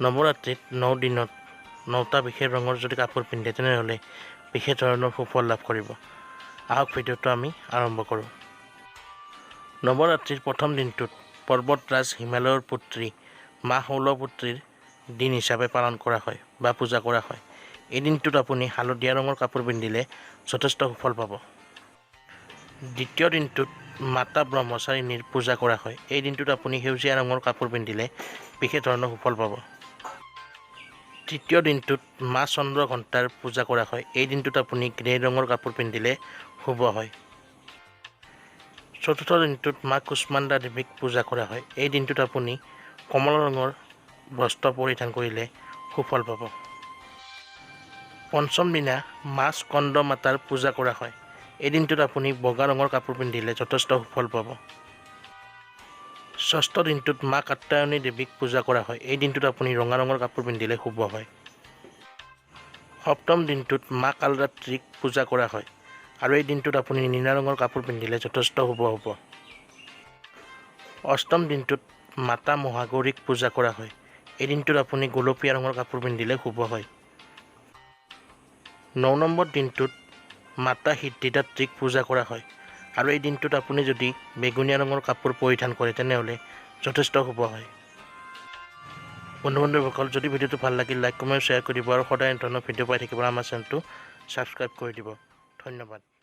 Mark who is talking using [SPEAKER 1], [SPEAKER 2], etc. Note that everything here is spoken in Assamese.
[SPEAKER 1] নৱৰাত্ৰিত ন দিনত নটা বিশেষ ৰঙৰ যদি কাপোৰ পিন্ধে, তেনেহ'লে বিশেষ ধৰণৰ সুফল লাভ কৰিব। আহক, ভিডিঅ'টো আমি আৰম্ভ কৰোঁ। নৱৰাত্ৰিৰ প্ৰথম দিনটোত পৰ্বতৰাজ হিমালয়ৰ পুত্ৰী মা শৈলপুত্ৰীৰ দিন হিচাপে পালন কৰা হয় বা পূজা কৰা হয়। এই দিনটোত আপুনি হালধীয়া ৰঙৰ কাপোৰ পিন্ধিলে যথেষ্ট সুফল পাব। দ্বিতীয় দিনটোত মাতা ব্ৰহ্মচাৰিণীৰ পূজা কৰা হয়। এই দিনটোত আপুনি সেউজীয়া ৰঙৰ কাপোৰ পিন্ধিলে বিশেষ ধৰণৰ সুফল পাব। তৃতীয় দিনটোত মা চন্দ্ৰঘণ্টাৰ পূজা কৰা হয়। এই দিনটোত আপুনি গ্ৰে ৰঙৰ কাপোৰ পিন্ধিলে শুভ হয়। চতুৰ্থ দিনটোত মা কুষ্মাণ্ডা দেৱীক পূজা কৰা হয়। এই দিনটোত আপুনি কমলা ৰঙৰ বস্ত্ৰ পৰিধান কৰিলে সুফল পাব। পঞ্চম দিনা মা স্কন্দ মাতাৰ পূজা কৰা হয়। এই দিনটোত আপুনি বগা ৰঙৰ কাপোৰ পিন্ধিলে যথেষ্ট সুফল পাব। ষষ্ঠ দিনটোত মা কাত্যায়নী দেৱীক পূজা কৰা হয়। এই দিনটোত আপুনি ৰঙা ৰঙৰ কাপোৰ পিন্ধিলে শুভ হয়। সপ্তম দিনটোত মা কালৰাত্ৰিক পূজা কৰা হয় আৰু এই দিনটোত আপুনি নীলা ৰঙৰ কাপোৰ পিন্ধিলে যথেষ্ট শুভ হ'ব। অষ্টম দিনটোত মাতা মহাগৌৰীক পূজা কৰা হয়। এই দিনটোত আপুনি গোলপীয়া ৰঙৰ কাপোৰ পিন্ধিলে শুভ হয়। ন নম্বৰ দিনটোত মাতা সিদ্ধিদাত্ৰীক পূজা কৰা হয় আৰু এই দিনটোত আপুনি যদি বেগুনীয়া ৰঙৰ কাপোৰ পৰিধান কৰে, তেনেহ'লে যথেষ্ট শুভ হয়। বন্ধু বান্ধৱীসকল, যদি ভিডিঅ'টো ভাল লাগিল, লাইক, কমেণ্ট, শ্বেয়াৰ কৰি দিব আৰু সদায় এনেধৰণৰ ভিডিঅ' পাই থাকিবলৈ আমাৰ চেনেলটো ছাবস্ক্ৰাইব কৰি দিব। ধন্যবাদ।